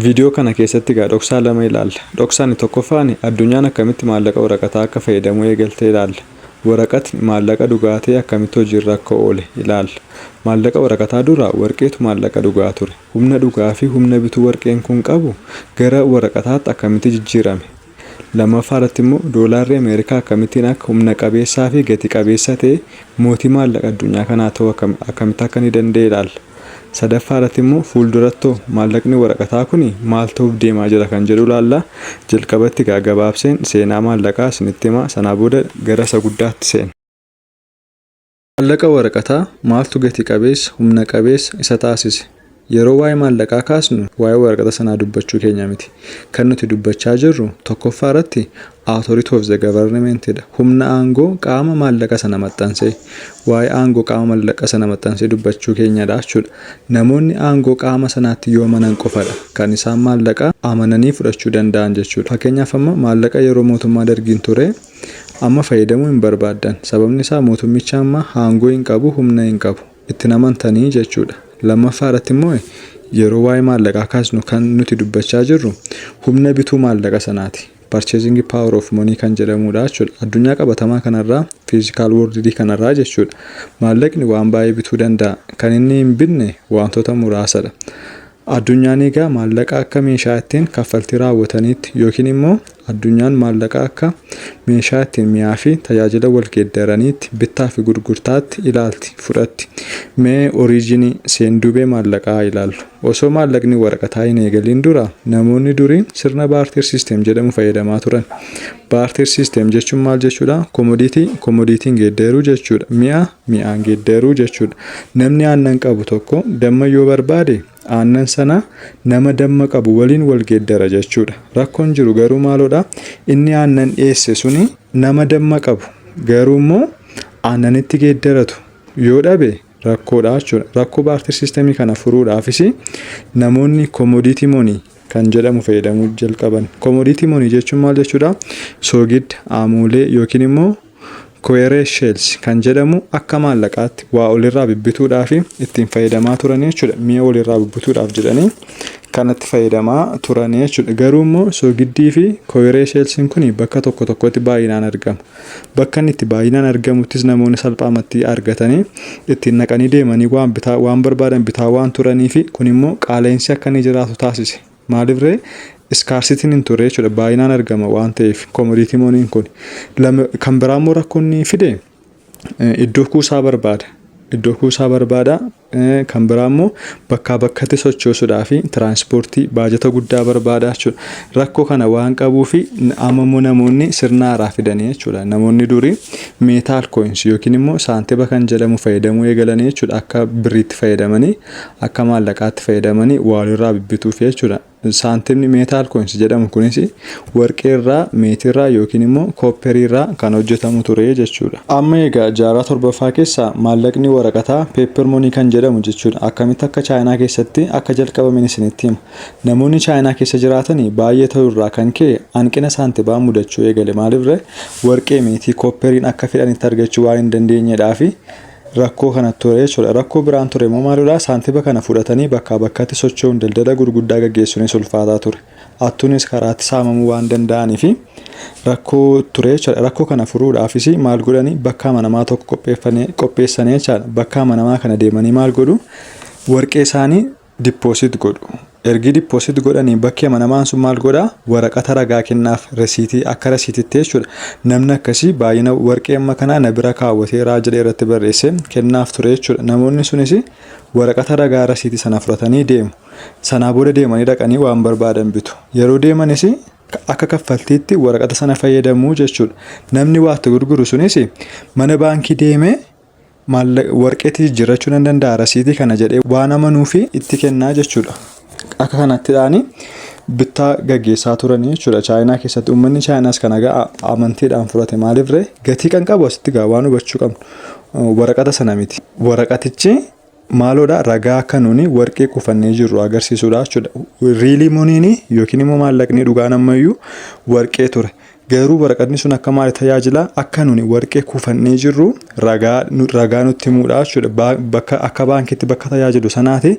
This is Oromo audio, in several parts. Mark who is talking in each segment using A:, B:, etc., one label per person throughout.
A: Viidiyoo kana keessatti egaa dhoksaa lama ilaalla. Dhoksaan tokkoffaan addunyaan akkamitti maallaqa waraqataa akka fayyadamuu eegalte ilaalla. Waraqatni maallaqa dhugaa ta'e akkamitti hojiirra akka oole ilaalla. Maallaqa waraqataa dura warqeetu maallaqa dhugaa ture. Humna dhugaa fi humna bituu warqeen kun qabu gara waraqataatti akkamitti jijjiirame? Lammaffaa irratti immoo doolaarri Ameerikaa akkamittiin akka humna qabeessaa fi gati qabeessa ta'e mootii maallaqa addunyaa kanaa ta'uu akkamitti akka inni danda'e ilaalla. Sadaffaa irratti immoo fuuldurattoo maallaqni waraqataa kun maal ta'uuf deemaa jira kan jedhu ilaalla. Jalqabatti egaa gabaabseen seenaa maallaqaa isinitti hima. Sanaa booda gara isa guddaatti seena. Maallaqa waraqataa maaltu gati qabeessa, humna qabeessa isa taasise? Yeroo waa'ee maallaqaa kaasnu waa'ee waraqata sanaa dubbachuu keenya miti. Kan nuti dubbachaa jirru tokkoffaa irratti authority of the government dha. Humna aangoo qaama maallaqa sana maxxansee, waa'ee aangoo qaama maallaqa sana maxxansee dubbachuu keenyadha jechuudha. Namoonni aangoo qaama sanaatti yoo amanan qofadha kan isaan maallaqa amananii fudhachuu danda'an jechuudha. Fakkeenyaaf, amma maallaqa yeroo mootummaa Dargiin ture amma fayyadamuu hin barbaaddan. Sababni isaa mootummichi amma aangoo hin qabu, humna hin qabu. Ittiin amantanii jechuudha. Lammaffaa irratti immoo yeroo waa'ee maallaqaa kaasnu kan nuti dubbachaa jirru humna bituu maallaqa sanaati. Purchasing power of money kan jedhamudha jechuudha. Addunyaa qabatamaa kanarraa, physical world kanarraa jechuudha. Maallaqni waan baay'ee bituu danda'a. Kan inni hin binne wantoota muraasadha. Addunyaan egaa maallaqa akka meeshaa ittiin kaffaltii raawwataniitti yookiin immoo addunyaan maallaqa akka meeshaa ittiin mi'aa fi tajaajila wal geeddaraniitti, bittaa fi gurgurtaatti ilaalti, fudhatti. Mee origin, seenduubee maallaqaa ilaallu. Osoo maallaqni waraqataa hin eegaliin dura namoonni durii sirna barter system jedhamu fayyadamaa turan. Barter system jechuun maal jechuudha? Commodity commodityn geeddaruu jechuudha. Mi'a mi'aan geeddaruu jechuudha. Namni aannan qabu tokko damma yoo barbaade, aannan sana nama damma qabu waliin wal geeddara jechuudha. Rakkoon jiru garuu maaloodha? Inni aannan dhiyeesse suni nama damma qabu garuu immoo aannanitti geeddaratu yoo dhabe rakkoodha jechuudha. Rakkoo barter systemii kana furuudhaafis namoonni commodity money kan jedhamu fayyadamuu jalqaban. Commodity money jechuun maal jechuudha? Soogidda, aamolee yookiin immoo cowrie shells kan jedhamu akka maallaqaatti waa walirraa bibbituudhaaf ittiin fayyadamaa turan jechuudha. Mi'a walirraa bibbituudhaaf jedhanii kanatti fayyadamaa turan jechuudha. Garuu immoo soogiddii fi cowrie shellsiin kun bakka tokko tokkotti baay'inaan argama. Bakka inni itti baay'inaan argamuttis namoonni salphaamatti argatanii ittiin naqanii deemanii waan bitaa, waan barbaadan bitaa waan turanii fi kun immoo qaala'insi akka inni jiraatu taasise. Maaliif ree? Scarcityn hin turre jechuudha, baay'inaan argama waan ta'eef commodity moneyn kun. Kan biraa immoo rakkoon inni fide iddoo kuusaa barbaada. Iddoo kuusaa barbaada. Kan biraa immoo bakkaa bakkatti sochoosuudhaa fi tiraanspoortii baajata guddaa barbaada jechuudha. Rakkoo kana waan qabuu fi amma immoo namoonni sirna haaraa fidanii jechuudha. Namoonni durii metal coins yookiin immoo saantiba kan jedhamu fayyadamuu eegalanii jechuudha. Akka birriitti fayyadamanii, akka maallaqaatti fayyadamanii walirraa bibbituuf jechuudha. Saantimni metal coins jedhamu kunis warqeerraa, meetiirraa yookiin immoo copperiirraa kan hojjetamu ture jechuudha. Amma egaa jaarraa torbaffaa keessa maallaqni waraqataa, paper money kan jedhamu jechuudha. Akkamitti akka Chaayinaa keessatti akka jalqabamen isinitti hima. Namoonni Chaayinaa keessa jiraatan baay'ee ta'uu irraa kan ka'e hanqina saantibaa mudachuu eegale. Maaliif? Warqee, meetii, copperiin akka fedhanitti argachuu waan hin dandeenyedhaa fi rakkoo kana ture jechuudha. Rakkoo biraan ture immoo maalidha? Saantiba kana fudhatanii bakkaa bakkatti socho'uun daldala gurguddaa gaggeessuunis ulfaataa ture. Hattuunis karaatti saamamuu waan danda'anii fi rakkoo ture jechuudha. Rakkoo kana furuudhaafis maal godhanii? Bakka amanamaa tokko qopheessanii jechaadha. Bakka amanamaa kana deemanii maal godhu? Warqee isaanii deposit godhu. Ergi deposit godhanii bakki amanamaan sun maal godhaa? Waraqata ragaa kennaaf, rasiitii, akka rasiititti jechuudha. Namni akkasii baay'ina warqee amma kanaa na bira kaawwateeraa jedhee irratti barreessee kennaaf ture jechuudha. Namoonni sunis waraqata ragaa rasiitii sana fudhatanii deemu. Sanaa booda deemanii dhaqanii waan barbaadan bitu. Yeroo deemanis akka kaffaltiitti waraqata sana fayyadamuu jechuudha. Namni waatti gurguru sunis mana baankii deemee warqeetti jijjiirrachuu nan danda'a rasiitii kana jedhee waan amanuu fi itti kennaa jechuudha. Akka kanattidhaan bittaa gaggeessaa turanii jechuudha. Chaayinaa keessatti uummanni Chaayinaas kana egaa amantiidhaan fudhate. Maaliif ree? Gatii kan qabu asitti gaa waan hubachuu qabnu waraqata sana miti. Waraqatichi maaloodha? Ragaa akka nuni warqee kuufannee jirru agarsiisudha jechuudha. Real moneyn yookiin immoo maallaqni dhugaan ammayyuu warqee ture. Garuu waraqatni sun akka maali tajaajila? Akka nuni warqee kuufannee jirru ragaa nutti himuudha jechuudha. Bakka akka baankiitti bakka tajaajilu sanaati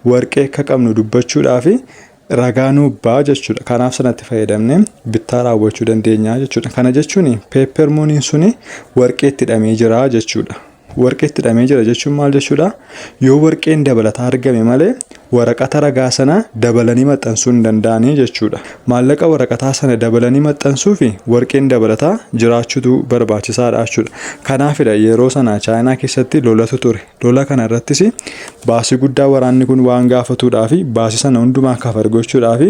A: warqee akka qabnu dubbachuudhaafi. Ragaa nuuf ba'a jechuudha. Kanaaf sanatti fayyadamnee bittaa raawwachuu dandeenya jechuudha. Kana jechuun paper moneyn suni warqeetti hidhamee jira jechuudha. Warqeetti hidhamee jira jechuun maal jechuudha? Yoo warqeen dabalataa argame malee waraqata ragaa sana dabalanii maxxansuu hin danda'anii jechuudha. Maallaqa waraqataa sana dabalanii maxxansuu fi warqeen dabalataa jiraachuutu barbaachisaadha jechuudha. Kanaafidha yeroo sana Chaayinaa keessatti lolatu ture. Lola kana irrattis baasii guddaa waraanni kun waan gaafatuudhaa fi baasii sana hundumaa cover gochuudhaa fi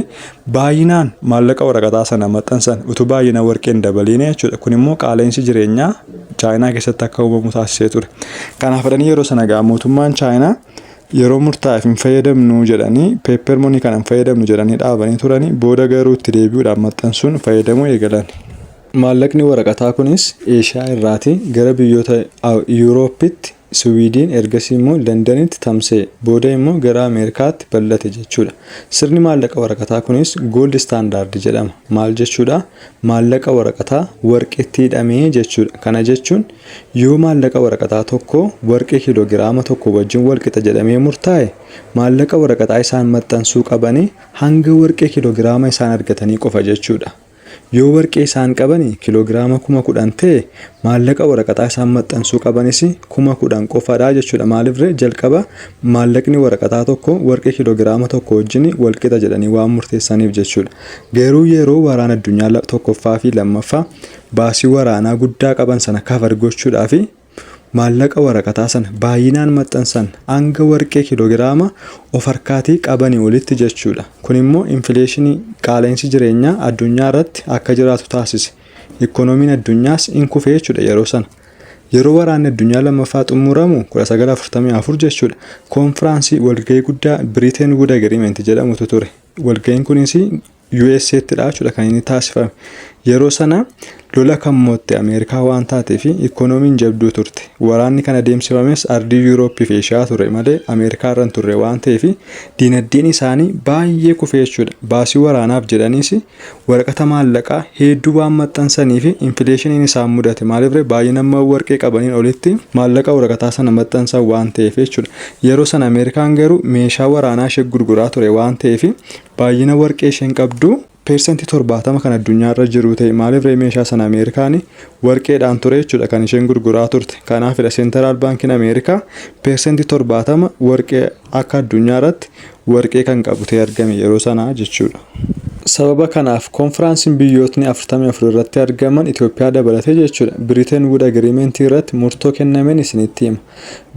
A: baay'inaan maallaqa waraqataa sana maxxansan utuu baay'ina warqeen dabaliin jechuudha. Kun immoo qaala'insi jireenyaa Chaayinaa keessatti akka uumamu taasisee ture. Kanaaf jedhanii yeroo sana egaa mootummaan Chaayinaa yeroo murtaa'eef hin fayyadamnu jedhanii, paper money kana hin fayyadamnu jedhanii dhaabanii turanii, booda garuu itti deebi'uudhaan maxxansuun fayyadamuu eegalan. Maallaqni waraqataa kunis Eeshiyaa irraatii gara biyyoota Yuurooppitti, Siwiidin, ergasii immoo Londanitti tamsa'e, booda immoo gara Ameerikaatti bal'ate jechuudha. Sirni maallaqa waraqataa kunis gold standard jedhama. Maal jechuudha? Maallaqa waraqataa warqeetti hidhamee jechuudha. Kana jechuun yoo maallaqa waraqataa tokko warqee kiiloogiraama 1 wajjin walqixa jedhamee murtaa'e, maallaqa waraqataa isaan maxxansuu qabanii hanga warqee kiiloogiraama isaan argatanii qofa jechuudha. Yoo warqee isaan qabanii kiiloogiraama 10,000 ta'e, maallaqa waraqataa isaan maxxansuu qabanis 10,000 qofadha jechuudha. Maaliif ree? Jalqaba maallaqni waraqataa tokko warqee kiiloogiraama 1 wajjin walqixa jedhanii waan murteessaniif jechuudha. Garuu yeroo waraana addunyaa tokkoffaa fi lammaffaa baasii waraanaa guddaa qaban sana cover gochuudhaa fi maallaqa waraqataa sana baay'inaan maxxansan hanga warqee kiiloogiraama of harkaatii qabanii olitti jechuudha. Kun immoo inflation, qaala'insi jireenyaa addunyaa irratti akka jiraatu taasise. Ikoonomiin addunyaas in kufe jechuudha yeroo sana. Yeroo waraanni addunyaa lammaffaa xumuramu, 1944 jechuudha. Koonfiraansii, walgahii guddaa Bretton Woods Agreement jedhamutu ture. Walgahiin kunis USA'ttidha jechuudha kan inni taasifame. Yeroo sana lola kan mootte Ameerikaa waan taateef ikoonomiin jabduu turte. Waraanni kan adeemsifames ardii Yuurooppii fi Eeshiyaa ture malee Ameerikaa irra hin turre waan ta'eef diinagdeen isaanii baay'ee kufee jechuudha. Baasii waraanaaf jedhaniis waraqata maallaqaa hedduu waan maxxansanii fi inflationiin isaan mudate. Maaliif? Baay'ina amma warqee qabaniin olitti maallaqa waraqataa sana maxxansan waan ta'eef jechuudha. Yeroo sana Ameerikaan garuu meeshaa waraanaa ishee gurguraa ture waan ta'eef baay'ina warqee isheen qabdu 70% kan addunyaarra jiru ta'e. Maaliif? Meeshaa sana Ameerikaan warqeedhaan ture jechuudha kan isheen gurguraa turte. Kanaafidha central baankiin Ameerikaa 70% warqee akka addunyaa irratti warqee kan qabu ta'e argame yeroo sanaa jechuudha. Sababa kanaaf koonfiraansiin biyyootni 44 irratti argaman, Itoophiyaa dabalatee jechuudha, Bretton Woods Agreement irratti murtoo kennameen isinitti hima.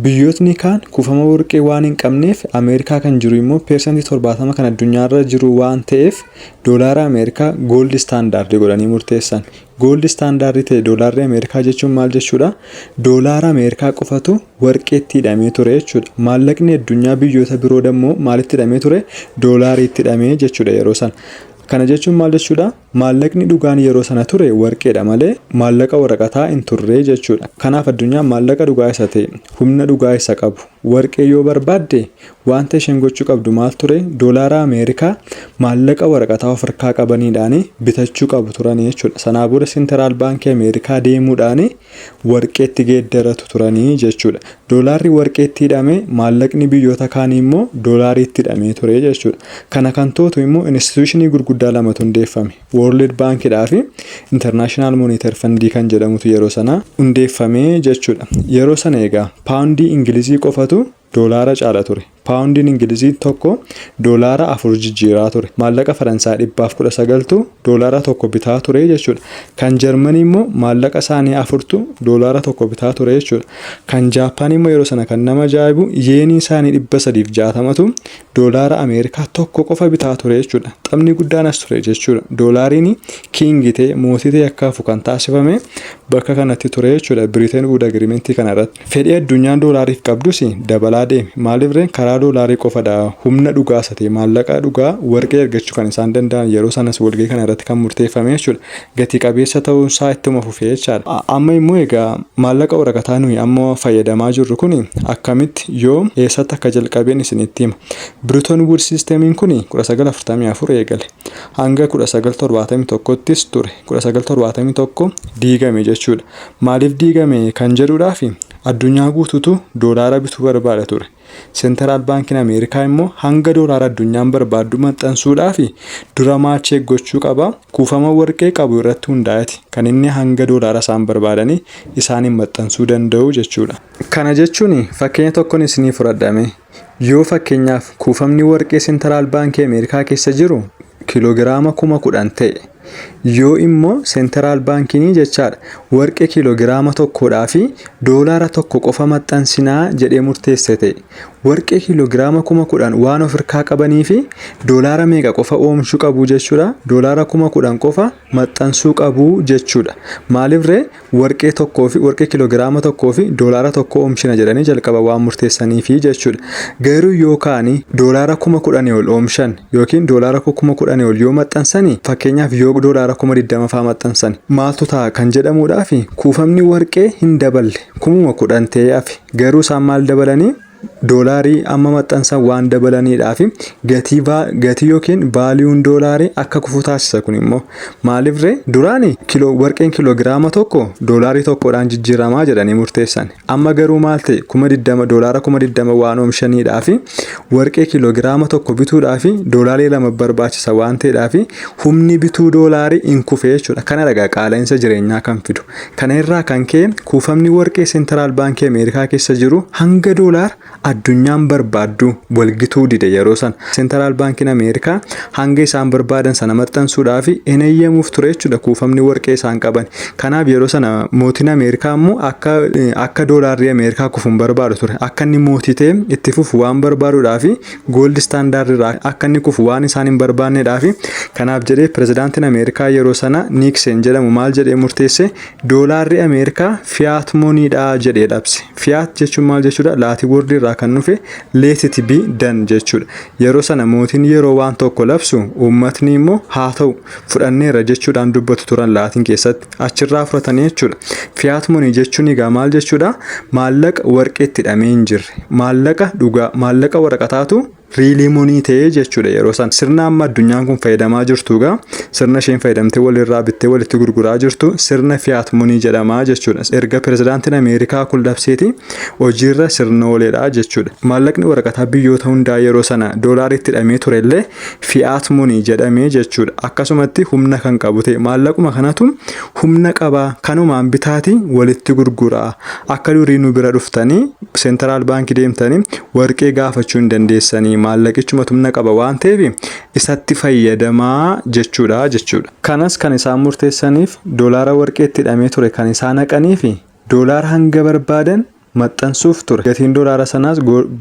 A: Biyyootni kaan kuufama warqee waan hin qabneef, Ameerikaa kan jiru immoo 70% kan addunyaarra jiru waan ta'eef, doolaara Ameerikaa gold standard godhanii murteessan. Gold standard ta'e doolaarri Ameerikaa jechuun maal jechuudha? Doolaara Ameerikaa qofatu warqeetti hidhamee ture jechuudha. Maallaqni addunyaa biyyoota biroo dammoo maalitti hidhamee ture? Doolaariitti hidhamee jechuudha yeroo sana. Kana jechuun maal jechuudha? Maallaqni dhugaan yeroo sana ture warqeedha malee maallaqa waraqataa hin turre jechuudha. Kanaaf addunyaan maallaqa dhugaa isa ta'e, humna dhugaa isa qabu, warqee yoo barbaadde wanta isheen gochuu qabdu maal ture? Doolaara Ameerikaa maallaqa waraqataa of harkaa qabaniidhaan bitachuu qabu turanii jechuudha. Sanaa booda central baankii Ameerikaa deemuudhaan warqeetti geeddaratu turanii jechuudha. Doolaarri warqeetti hidhame, maallaqni biyyoota kaanii immoo doolaariitti hidhamee ture jechuudha. Kana kan to'atu immoo institutionii gurguddaa lamatu hundeeffame. World Bankidhaa fi International Monetary Fund kan jedhamutu yeroo sana hundeeffame jechuudha. Yeroo sana egaa paawundii Ingilizii qofatu doolaara caala ture. Paawundiin Ingilizii tokko doolaara 4 jijjiiraa ture. Maallaqa Faransaay 119tu doolaara 1 bitaa ture jechuudha. Kan Jarmanii immoo maallaqa isaanii afurtu doolaara 1 bitaa ture jechuudha. Kan Jaappaan immoo yeroo sana kan nama ajaa'ibu yeenii isaanii 360tu doolaara Ameerikaa 1 qofa bitaa ture jechuudha. Taphni guddaan as ture jechuudha. Doolaariin king ta'e, mootii ta'e akka hafu kan taasifame bakka kanatti ture jechuudha. Bretton Woods Agreement kana irratti. Fedhii addunyaan doolaariif qabdus dabalaa deeme. Maaliif ree? Karaa doolaarii qofadha humna dhugaa isa ta'e, maallaqa dhugaa warqee argachuu kan isaan danda'an yeroo sanas walgahii kana irratti kan murteeffame jechuudha. Gati qabeessa ta'uunsaa ittuma fufee jechaadha. Amma immoo egaa maallaqa waraqataa nuyi amma fayyadamaa jirru kun akkamitti, yoom, eessatti akka jalqabeen isinitti hima. Bretton Woods systemiin kun 1944 eegale. Hanga 1971ttis ture. 1971 diigame jechuudha. Maaliif diigame kan jedhuudhaaf, addunyaa guutuutu doolaara bituu barbaada ture. Central Baankiin Ameerikaa immoo hanga doolaara addunyaan barbaaddu maxxansuudhaaf dura maal check gochuu qaba? Kuufama warqee qabu irratti hundaa'eeti kan inni hanga doolaara isaan barbaadanii isaaniin maxxansuu danda'u jechuudha. Kana jechuun, fakkeenya tokkoon isinii fudhadhame, yoo fakkeenyaaf kuufamni warqee Central Baankii Ameerikaa keessa jiru kiiloogiraama 10,000 ta'e, yoo immoo Central Baankiin jechaadha warqee kiiloogiraama 1dhaa fi doolaara 1 qofa maxxansinaa jedhee murteesse ta'e, warqee kiiloogiraama 10,000 waan of harkaa qabanii fi doolaara meeqa qofa oomishuu qabu jechuudha? Doolaara 10,000 qofa maxxansuu qabu jechuudha. Maaliif ree? Warqee tokkoo fi warqee kiiloogiraama 1 fi doolaara 1 oomishina jedhanii jalqaba waan murteessaniifi jechuudha. Garuu yookaan doolaara 10,000 ol oomishan yookiin doolaara 10,000 ol yoo maxxansanii, fakkeenyaaf yoo doolaara 20,000 fa'aa maxxansan, maaltu ta'a kan jedhamuudhaaf, kuufamni warqee hin daballe, 10,000 ta'ee hafe. Garuu isaan maal dabalanii? Doolaarii amma maxxansan waan dabalaniidhaaf gatii yookiin valueun doolaarii akka kufu taasisa. Kun immoo maaliif ree? Duraan kiloo warqeen kiloogiraama 1 doolaarii 1dhaan jijjiiramaa jedhanii murteessan. Amma garuu maal ta'e? 20,000, doolaara 20,000 waan oomishaniidhaaf warqee kiloogiraama 1 bituudhaaf doolaarii 2 barbaachisa waan ta'eedhaaf humni bituu doolaarii hin kufe jechuudha. Kana dhagaa qaala'insa jireenyaa kan fidu. Kana irraa kan ka'e kuufamni warqee Central Baankii Ameerikaa keessa jiru hanga doolaara addunyaan barbaaddu walgituu dide yeroo sana. Central Baankiin Ameerikaa hanga isaan barbaadan sana maxxansuudhaaf hin eeyyamuuf ture jechuudha kuufamni warqee isaan qaban. Kanaaf yeroo sana mootiin Ameerikaa immoo akka doolaarri Ameerikaa kufu hin barbaadu ture. Akka inni mootii ta'e itti fufu waan barbaaduudhaaf, gold standard irraa akka inni kufu waan isaan hin barbaanneedhaaf, kanaaf jedhee pirezidaantiin Ameerikaa yeroo sana Niiksen jedhamu maal jedhee murteesse? Doolaarri Ameerikaa fiat moneydha jedhee labse. Fiat jechuun maal jechuudha? Latin word irraa kan dhufe "let it be done" jechuudha. Yeroo sana mootiin yeroo waan tokko labsu uummatni immoo "haa ta'u, fudhanneerra" jechuudhaan dubbatu turan Laatiin keessatti. Achirraa fudhatanii jechuudha. Fiat money jechuun egaa maal jechuudha? Maallaqa warqeetti hidhamee hin jirre. Maallaqa dhugaa, maallaqa waraqataatu real money ta'ee jechuudha yeroo san. Sirna amma addunyaan kun fayyadamaa jirtu egaa, sirna isheen fayyadamtee walirraa bittee walitti gurguraa jirtu, sirna fiat money jedhamaa jechuudha. Erga pirezidaantiin Ameerikaa kun labseeti hojiirra sirna ooledha jechuudha. Maallaqni waraqataa biyyoota hundaa yeroo sana doolaaritti hidhamee turellee fiat money jedhamee jechuudha. Akkasumatti humna kan qabu ta'e, maallaquma kanatu humna qabaa, kanumaan bitaati walitti gurguraa. Akka durii nu bira dhuftanii central baankii deemtanii warqee gaafachuu hin dandeessanii, maallaqichuma humna qaba waan ta'eef isatti fayyadamaa jechuudha. Kanas kan isaan murteessaniif doolaara warqeetti hidhamee ture kan isaan haqanii fi doolaara hanga barbaadan maxxansuuf ture. Gatiin doolaara sanaas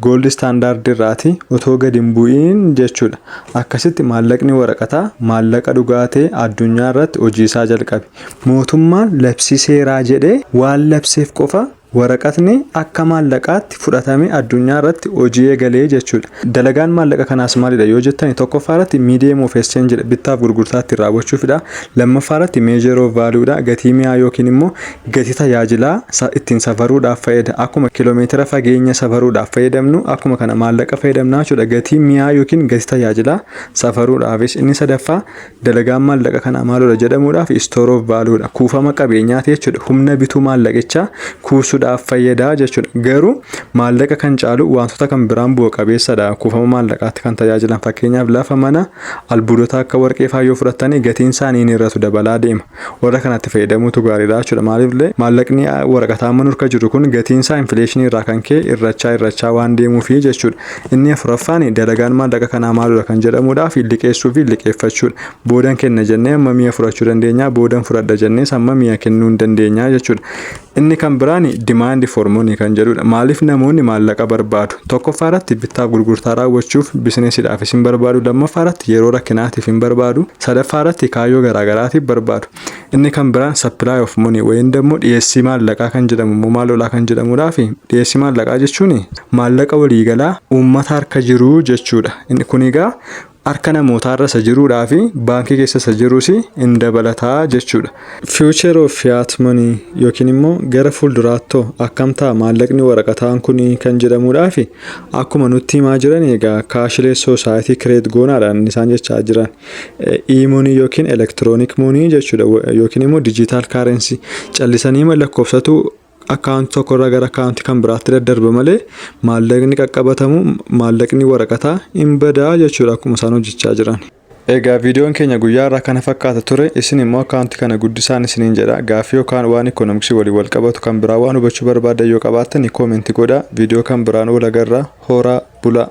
A: gold standard irraati otoo gadi hin bu'iin jechuudha. Akkasitti maallaqni waraqataa maallaqa dhugaa ta'e addunyaa irratti hojii isaa jalqabe. Mootummaan labsii seeraa jedhee waan labseef qofa waraqatni akka maallaqaatti fudhatame addunyaa irratti hojii eegalee jechuudha. Dalagaan maallaqa kanaas maalidha yoo jettani, tokkoffaa irratti medium of exchange, bittaaf gurgurtaa ittiin raawwachuufidha. Lammaffaa irratti measure of value dha. Gatii mi'aa yookiin immoo gatii tajaajilaa ittiin safaruudhaaf fayyada. Akkuma kiloomeetira fageenya safaruudhaaf fayyadamnu, akkuma kana maallaqa fayyadamnaa jechuudha. Gatii mi'aa yookiin gatii tajaajilaa safaruudhaafis. Inni sadaffaa dalagaan maallaqa kanaa maalidha jedhamuudhaaf, store of value dha. Kuufama qabeenyaati jechuudha. Humna bituu maallaqichaa kuusuudhaaf fayyadaa jechuudha. Garuu maallaqa kan caalu wantoota kan biraan bu'a qabeessadha. Kuufama maallaqaatti kan tajaajilan, fakkeenyaaf lafa, mana, albuudota akka warqee fa'aa yoo fudhattanii gatiin isaanii hin hir'atu, dabalaa deema. Warra kanatti fayyadamuutu gaariidha jechuudha. Maaliif? Maallaqni waraqataa amma nurka jiru kun gatiin isaa inflationii irraa kan ka'e hir'achaa hir'achaa waan deemuufi jechuudha. Inni afuraffaan dalagaan maallaqa kanaa maalidha kan jedhamuudhaaf, liqeessuu fi liqeeffachuudha. Boodan kenna jennee amma mi'a fudhachuu dandeenya, boodan fudhadha jennees amma mi'a kennuu hin dandeenya jechuudha. Inni kan biraan demand for money kan jedhudha. Maaliif namoonni maallaqa barbaadu? Tokkoffaa irratti bittaaf gurgurtaa raawwachuuf, businessiidhaafis hin barbaadu. Lammaffaa irratti yeroo rakkinaatiif hin barbaadu. Sadaffaa irratti kaayyoo garaagaraatiif barbaadu. Inni kan biraan supply of money wayin immoo dhiyeessii maallaqaa kan jedhamu immoo maalodha kan jedhamudhaa fi dhiyeessii maallaqaa jechuun maallaqa waliigalaa uummata harka jiru jechuudha. Inni kun egaa Harka namootaarra isa jiruudhaa fi baankii keessa isa jirus hin dabalataa jechuudha. Future of fiat money yookiin immoo gara fuulduraattoo akkam ta'a maallaqni waraqataan kun kan jedhamuudhaa fi akkuma nutti himaa jiran, egaa cashless society create goonaadhaan isaan jechaa jiran. E-money yookiin electronic money jechuudha, yookiin immoo digital currency. Callisanii lakkoofsatu akkaawuntii tokkorraa gara akkaawuntii kan biraatti daddarba malee maallaqni qaqqabatamu, maallaqni waraqataa hin badaa jechuudha akkuma isaan hojjechaa jiran. Egaa viidiyoon keenya guyyaa irraa kana fakkaata ture. Isin immoo akkaawuntii kana guddisaan isiniin jedha. Gaaffii yookaan waan ikoonomiksii waliin wal qabatu kan biraa waan hubachuu barbaaddan yoo qabaattan comment godhaa. Viidiyoo kan biraan wal agarraa, horaa bulaa.